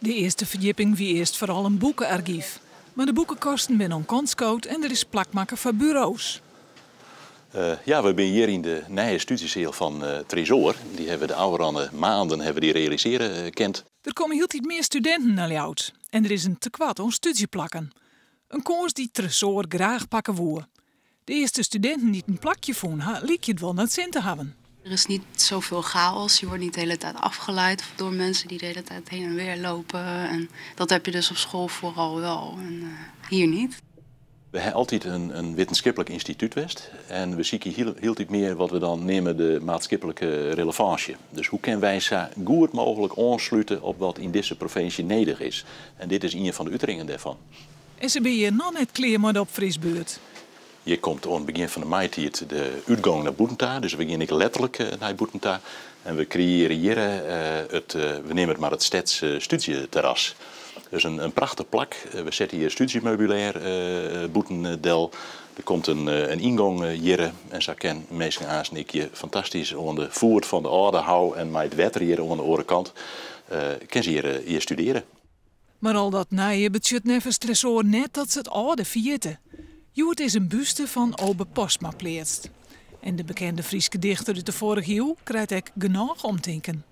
De earste ferdjipping wie earst foaral in boeke-argyf. Mar de boekekasten binne oan kant skood en der is plak makke foar buro's. Ja, we binne hjir yn de nije stúdzjeseal fan Tresoar. Dy hawwe we de ôfrûne maanden hawwe we dy realisearje kind. Der komme hieltyd mear studinten nei Ljouwert en der is in tekoart oan stúdzjeplakken. In kâns dy't Tresoar graach pakke woe. De earste studinten dy't in plakje fûn ha, lykje it wol nei it sin te hawwen. Er is niet zoveel chaos, je wordt niet de hele tijd afgeleid door mensen die de hele tijd heen en weer lopen. En dat heb je dus op school vooral wel en hier niet. We hawwe altyd in wittenskiplik ynstitút west en we sykje hieltyd mear wat we dan neame de maatskiplike relevânsje. Dus hoe kinne wy sa goed mooglik oanslute op wat yn dizze provinsje nedich is? En dit is ien fan de uteringen dêrfan. En se binne hjir noch net klear mei de opfrisbeurt. Hjir komt oan it begjin fan de maitiid de útgong nei bûten ta, dus we gean ek letterlik nei bûten ta. En we kreëarje hjir it, we neame it mar it stedsstúdzjeterras. Dus in prachtich plak. We sette hjir stúdzjemeubilêr bûten del. Der komt in yngong hjir en sa kinne minsken aanst ek hjir fantastysk oan de foet fan de Aldehou en mei it wetter hjir oan de oare kant kinne se hjir studearje. Mar al dat nije betsjut neffens Tresoar net dat se it âlde ferjitte. Hjoed is in buste fan Obe Postma pleatst. En de bekende Fryske dichter út de foarige iuw krijt ek genôch omtinken.